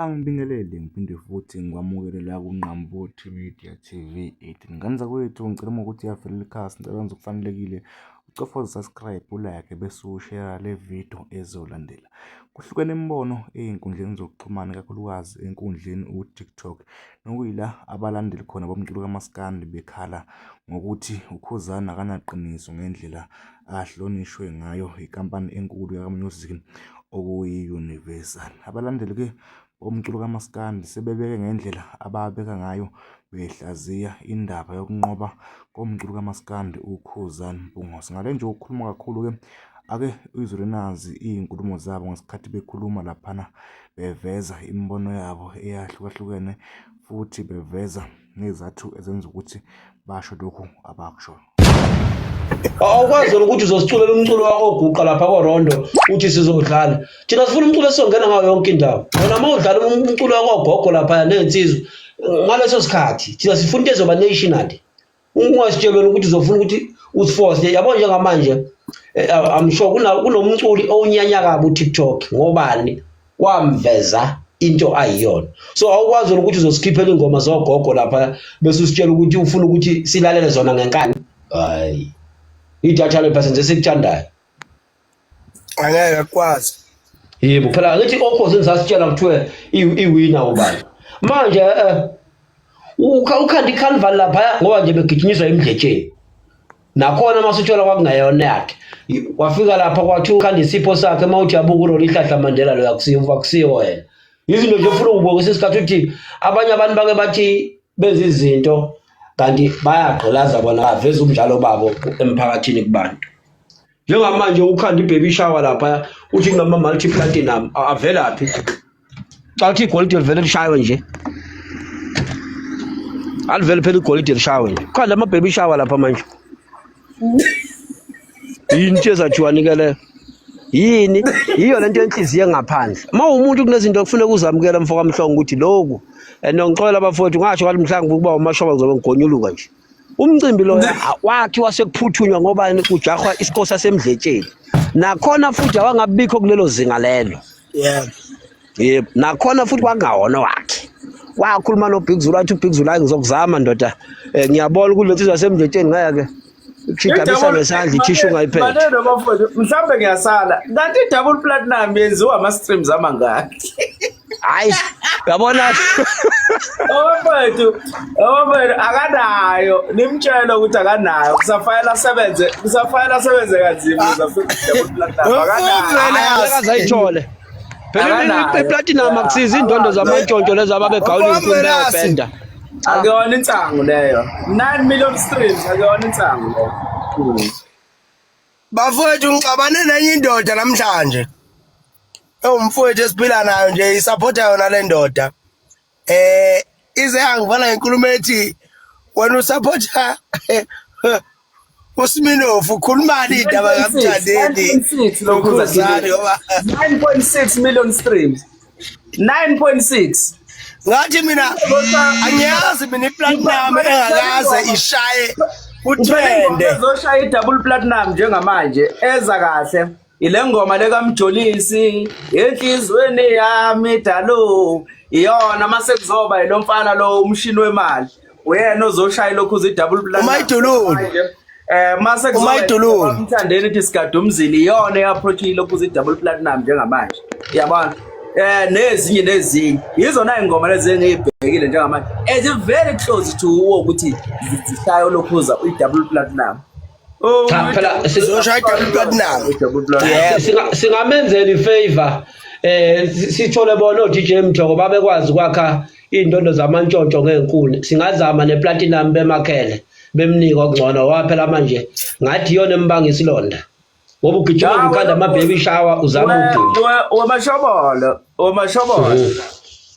Angibingelele ngiphinde futhi ngikwamukele la kuNqambothi Media TV 18. Ngane zakwethu ngicela uma ukuthi uyavelela ikhasi ngicela wenze okufanelekile ucofoze subscribe ulike bese ushare le video ezolandela. Kuhlukene imibono ey'nkundleni zokuxhumana ikakhulukazi enkundleni uTikTok nokuyila abalandeli khona bomculo kamaskandi bekhala ngokuthi uKhuzani akanaqiniso ngendlela ahlonishwe ngayo inkampani enkulu yakwa-music okuyi-Universal. Abalandeli-ke bomculo kamaskandi sebebeke ngendlela ababeka ngayo behlaziya indaba yokunqoba komculo kamaskandi uKhuzani Mpungose. Ngale nje ukukhuluma kakhulu-ke ake uyizwe nazi iy'nkulumo zabo ngesikhathi bekhuluma laphana beveza imibono yabo eyahlukahlukene futhi beveza nezathu ezenza ukuthi basho lokhu abakushoyo. Awukwazi wena ukuthi uzosiculela umculo wakho oguqa lapha koRondo uthi sizodlala. Thina sifuna umculo esizongena ngawo yonke indawo. Wena uma udlala umculo wakho ogogo lapha nezinsizwa ngaleso sikhathi thina sifuna into ezoba national. Ungasitsheli wena ukuthi uzofuna ukuthi usiforce. Yabo njengamanje eh, I'm sure kunomculi owunyanya kabi uTikTok ngobani wamveza into ayiyona so awukwazi ukuthi uzosikhiphela ingoma zogogo lapha bese usitshela ukuthi ufuna ukuthi silalele zona ngenkani hayi idatha lepha senze sikuthandayo Angeke akwazi. Yebo phela angithi okhozini sasitshela kuthiwe iwina ubani manje eh ukhanda icarnival lapha ngoba nje begijinyiswa emdletsheni nakhona uma usuthola kwakungeyona yakhe wafika lapha kwathi ukhanda isipho sakhe uma uthi yabuka uRolihlahla Mandela lo akusiyo akusiyo wena izinto nje ufuna ukubonisa isikhathi ukuthi abanye abantu bake bathi benza izinto kanti bayagqilaza bona baveza ubunjalo babo emphakathini kubantu njengamanje ukhanda i-baby shower lapha uthi kunama-multi platinum avelaphi Cha uthi igolide livele lishaywe nje. Alivele phela igolide lishaywe nje. Khona ama baby shower lapha manje. Yini into ezathiwani ke leyo? Yini? Yiyo lento yenhliziyo engaphandle. Uma umuntu kunezinto okufuneka uzamukele mfo kaMhlongo ukuthi lokhu and ngixolela abafowethu ngasho kwathi mhlawumbe ukuba umashoba ngizobe ngigonyuluka nje. Umcimbi lo wakhe wasekuphuthunywa ngoba kujahwa isikole sasemdletsheni. Nakhona futhi awangabikho kulelo zinga lelo. Yeah. Yebo, nakhona futhi kwangawona wakhe. Wakhuluma noBig Zulu athi uBig Zulu hayi ngizokuzama ndoda. Eh, ngiyabona ukuthi lensizwa yasemdletsheni ngeke ikhidabisa ngesandla ithisha ungayiphethe. Maneno bafowethu, mhlawumbe ngiyasala. Kanti i-double platinum yenziwa ama-streams amangaki? Hayi, uyabona Bafowethu, bafowethu akanayo. Nimtshele ukuthi akanayo. Kusafanele asebenze, kusafanele asebenze kanzima ukuze afike ku-double platinum. Akanayo. Hayi, angeke azayithole. Phela Akanayo. iplatinum akusiza indondo zamantshontsho lezi ababegawula izinkumbi beyopenda. Akuyona insangu leyo. 9 million streams akuyona insangu leyo. Bafowethu ngixabane nenye indoda namhlanje. Ewumfowethu esiphila nayo nje isupporta yona le ndoda. Eh ize yangibona ngenkulumo ethi wena usupporta uSminofu ukhulumani indaba kaMthandeni 9.6 lokhu noKhuzani ngoba 9.6 million streams. 9.6. Ngathi mina angiyazi mina iplatinum engakaze ishaye utrende. Ezoshaya i-double platinum njengamanje eza kahle. Ile ngoma le kaMjolisi enhlizweni yami dalo iyona mase kuzoba ilo mfana lo umshini wemali uyena ozoshaya lokhu uzi-double platinum. Umayidululu. Eh mase kuzoba Umayidululu. Umthandeni ithi sigada umzini iyona e-approach lokhu uzi-double platinum njengamanje. Yabona? Eh nezinye nezinye. Yizona ingoma lezi engiyibhekile njengamanje. It's very close to ukuthi zishaye lokhuza i-double platinum. Oh, Cha phela Zoshaya i-double platinum. i-double platinum. Yebo. Singamenzela ifavor eh sithole bona o-DJ Mthoko babekwazi ukwakha iy'ndondo zamantshontsho ngey'nkuni singazama neplatinum bemakhele bemnike okungcono ngoba phela manje ngathi iyona embanga isilonda ngoba ugijima nje ukhanda ama-baby shower uzama udumo. Wemashobolo, wemashobolo.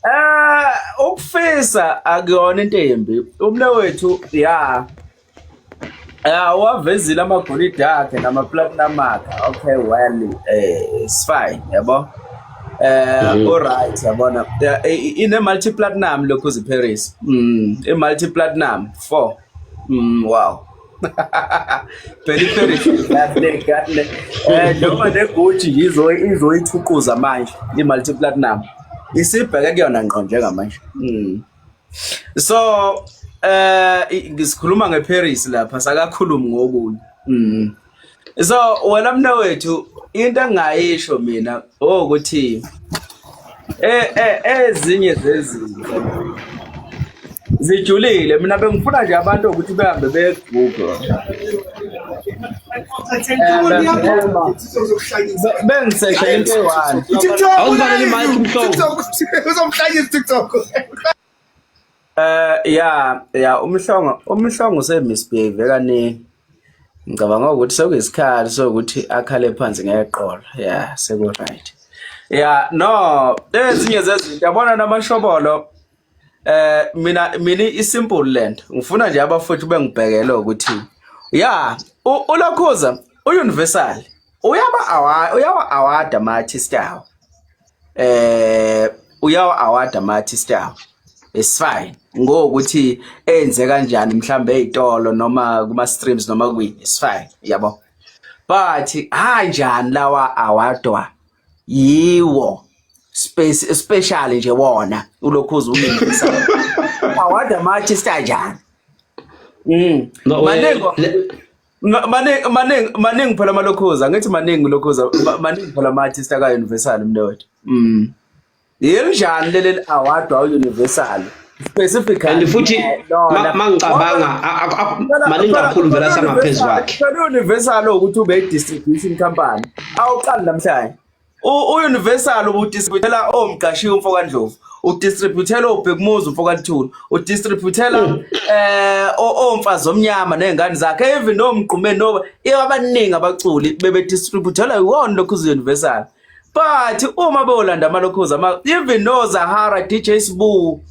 Eh ukufisa akuyona into embi. Umne wethu ya Ya wavezile amagolide akhe nama-platinum akhe. Okay well it's fine yabo. All right yabona. Ine multi platinum lokhu Paris. I multi platinum 4. Wow. Phela iParis kahle kahle. Noma neGucci izoyithuquza manje i multi platinum. Isibheke kuyona ngqo njengamanje. So ngisikhuluma ngeParis lapha sakakhulumi ngokunye. So wena mnewethu into engingayisho mina ukuthi ezinye zezinto zijulile mina bengifuna nje abantu ukuthi behambe beGoogle bengiseshe into eyi-one. Awuzivalele i-mic Mhlongo. Uzomhlanyisa TikTok. Ya uMhlongo use-misbehave kaningi. Ngicabanga ukuthi sekuyisikhathi sokuthi akhale phansi ngeqolo. Ya, seku-right. Ya, no, ezinye zezinto yabona namashobolo mina isimple lento. Ngifuna nje abafowethu bengibhekele ukuthi ya uLokhuza uUniversal uyaba uyawa award ama artist awo. Uyawa award ama artist awo. It's fine. Ngokuthi enze kanjani mhlambe ezitolo noma kuma streams noma kuyini, it's fine, yabo. But kanjani lawa awadwa yiwo space especially nje wona uLokhuza uUniversal award ama artist kanjani? No, Maningi maningi maningi phela amalokhuza, ngithi maningi lokhuza, maningi phela ama artist aka Universal mnewethu. Yinjani leli award wa Universal specifically? And futhi lona. Mangicabanga maningi kakhulu vele asangaphezu kwakhe. Phela Universal ukuthi ube distribution company. Awuqali namhlanje. U-Universal ubudistributela omqashiwe umfo kaNdlovu, udistributela oBhekumuzi umfo kaNthuli, udistributela omfazi omnyama nezingane zakhe, even nomgqumeni noba abaningi abaculi bebedistributela iwona lokhu Universal. But uma bewolanda amalokhuza ama even no Zahara, DJ Sbu,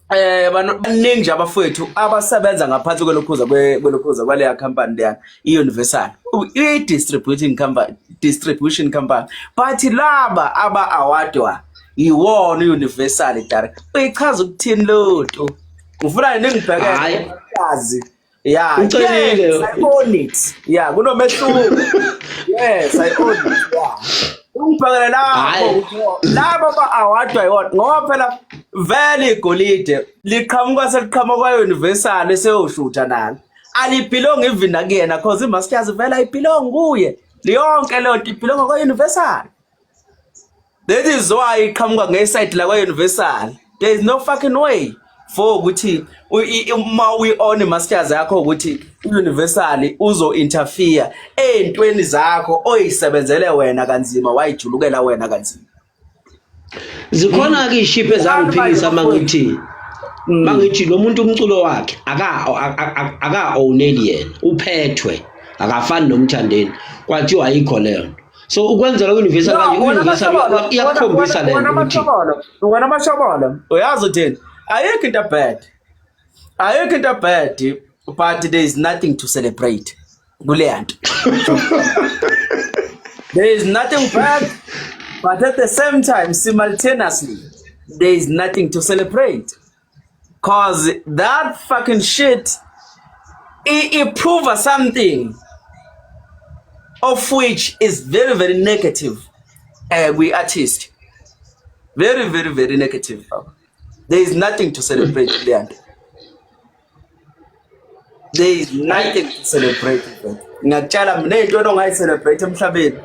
baningi nje abafowethu abasebenza ngaphansi kwelokhuza kwelokhuza kwaleya company leya i-Universal, i-distributing company, distribution company. But laba aba awadwa iwona i-Universal direct. Uyichaza ukuthini lotho? Ngifuna ningibhekele Hhayi. yazi. Yeah, Ucelile. yes, I own it. Yeah, kunomehluko. Yes, I own it. Yeah. Ungibhekele lapho Hhayi. laba ba awadwa yiwona ngoba phela vele igolide liqhamuka seliqhamuka kwa-Universal eseyoshutha nalo. Alibelong even nakuyena cause iMasters vele ayibelong kuye. Yonke leyo nto ibelong kwa-Universal. That is why iqhamuka ngeside la kwa-Universal. There is no fucking way for ukuthi uma uyi-own i-masters yakho ukuthi u-Universal uzo interfere ey'ntweni zakho oyisebenzele wena kanzima, wayijulukela wena kanzima. Zikhona ke ishiphe ezangiphikisa mangithi lo muntu umculo wakhe aka owneli yena, uphethwe, akafani noMthandeni, kwathiwa ayikho leyo nto. So ukwenzela u-Universal kanje, u-Universal iyakukhombisa le nto ukuthi Wena mashobolo uyazi uthini, ayikho into bad, ayikho into bad, but there is nothing to celebrate kuleya nto. There is nothing bad, but at the same time, simultaneously, there is nothing to celebrate, cause that fucking shit it prove something of which is very, very negative we artist, very, very, very negative. There is nothing to celebrate kuleya nto. There is nothing to celebrate. Ngiyakutshela mina, ey'ntweni ongayi-celebrate emhlabeni,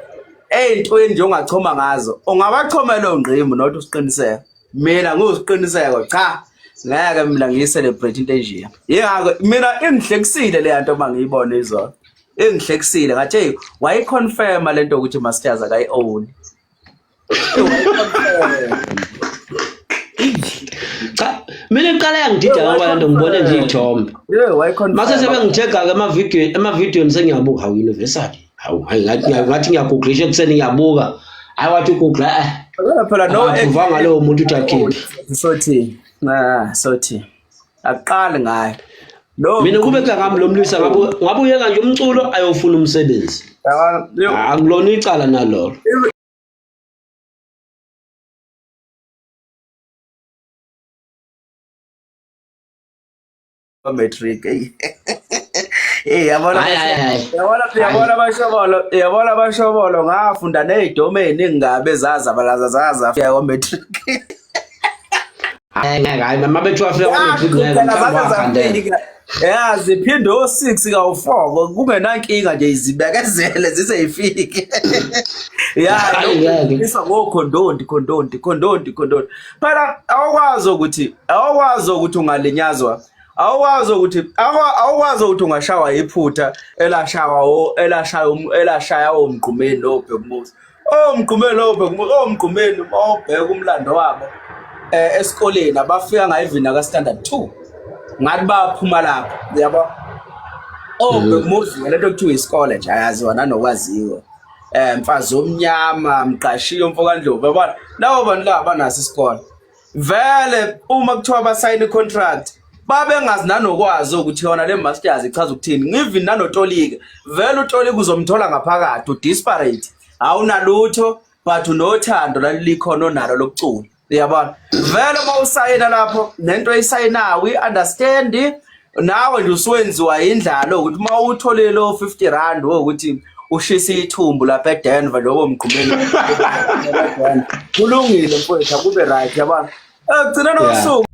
ey'ntweni nje ongachoma ngazo, ungabachomela ongqimu not uSiqiniseko. Mina nguSiqiniseko, cha, ngeke mina ngiyi-celebrate into enjeya. Yingakho mina ingihlekisile leya nto uma ngiyibona izolo, ingihlekisile ngathi hey, wayiconfirma lento ukuthi Masters akayi-own. Cha, mina iqala yangidida ngoba lento ngibone nje iy'thombe. Yeah, wayiconfirma. Mase sebengithega-ke emavidiyweni sengiyabuka, hawu, Universal, hawu, hayi, ngathi ngiyagooglisha ekuseni ngiyabuka, hayi, wathi ugoogle Phela no akaprovanga lowo muntu ukuthi akhiphe. Sothi sothi aqali ngayo lo. Mina kube kangami lo mlisa ngabe uyeka nje umculo ayofuna umsebenzi. Akulona icala nalolo. Matric. Eh yabona Hayi, hayi, hayi. yabona yabona abashobolo yabona abashobolo ngafunda nezidomain engingabe zazabalaza zaza fika kwa matric. Hayi ngeke hayi mama bethu afika kwa matric ngeke Phela mhlawumbe zaze wakhandela. zafika. Ya ziphinde o6 kawu4 kungenankinga nje izibekezele zize ifike. Ya Hayi, ngeke. isa ngokhondondi khondondi khondondi khondondi. Phela awukwazi ukuthi awukwazi ukuthi ungalinyazwa awukwazi ukuthi awukwazi ukuthi ungashawa iphutha elashawa o elashaya elashaya omgqumeni nobhekumuzi omgqumeni obhekumuzi omgqumeni obheka umlando wabo eh esikoleni abafika ngayivina ka standard 2 ngathi baphuma lapho yabo obhekumuzi lento kuthiwa isikole nje ayaziwa nanokwaziwa eh mfazi omnyama mqashiyo mfokandlovu yabona labo bantu laba banaso isikole vele uma kuthiwa basayina i-contract babengazi nanokwazi ukuthi yona le masters ichaza ukuthini even nanotolika vele utolika uzomthola ngaphakathi udisparate awunalutho but unothando lalikhona onalo lokucula uyabona vele uma usayina lapho nento oyisayinayo uyi-understand nawe nje usuwenziwa indlalo ukuthi uma uthole lo 50 rand wokuthi ushisa ithumbu lapha eDenver lowo mgqumeni kulungile mfowethu akube right yabona ekugcineni kosuku.